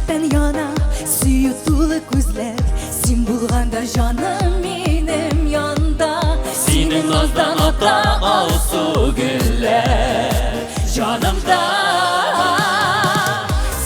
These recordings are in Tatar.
Мәхәббәттән яна сөю тулы күзләр. Син булганда җаным минем янда. Синең наздан ата алсу гөлләр җанымда.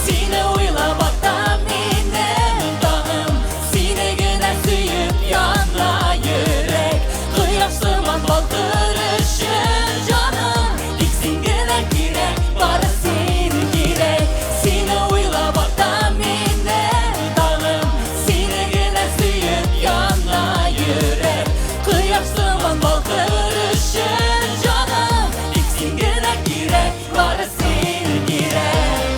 Сине уйлап ата минем таңым, сине генә сөеп яна йөрәк. Кояш сыман балкыр өчен җаным, тик син генә кирәк, бары син кирәк. Сине уйлап ата минем таңым, сине генә сөеп яна йөрәк. Кояш сыман балкыр өчен җаным, тик син генә кирәк, бары син кирәк.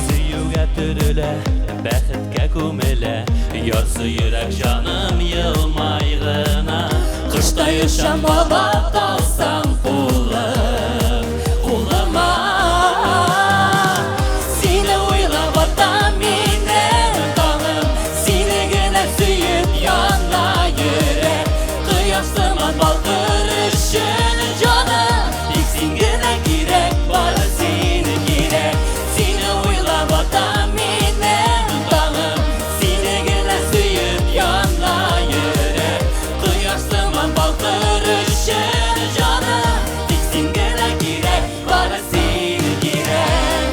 Сөюгә төрелә, бәхеткә күмелә, ярсу йөрәк җаным елмай гына. Коштай очам ала талсам кулым, кулыма. Сине уйлап ата минем таңым, сине генә сөеп яна йөрәк. Кояш сыман балкыр өчен җаным, тик син генә кирәк, бары син кирәк. Сине уйлап ата минем таңым, сине генә сөеп яна йөрәк. Кояш сыман балкыр өчен җаным, тик син генә кирәк, бары син кирәк.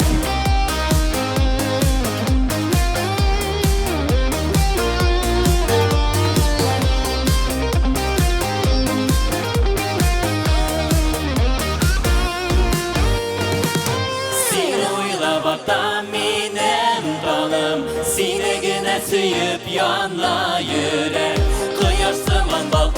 Сине уйлап ата минем таңым, сине генә сөеп яна йөрәк. Кояш сыман балкыр